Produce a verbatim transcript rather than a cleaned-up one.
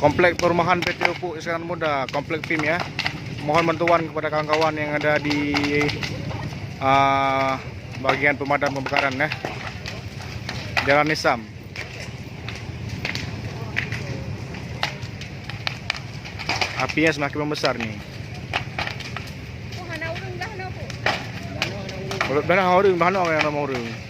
Komplek perumahan P T Pupuk Iskandar Muda, Komplek pim ya. Mohon bantuan kepada kawan-kawan yang ada di, ah, bagian pemadam kebakaran ya. Jalan Nisam. Apinya semakin membesar nih. Kalau dah ureueng, dah na ureueng, dah na ureueng.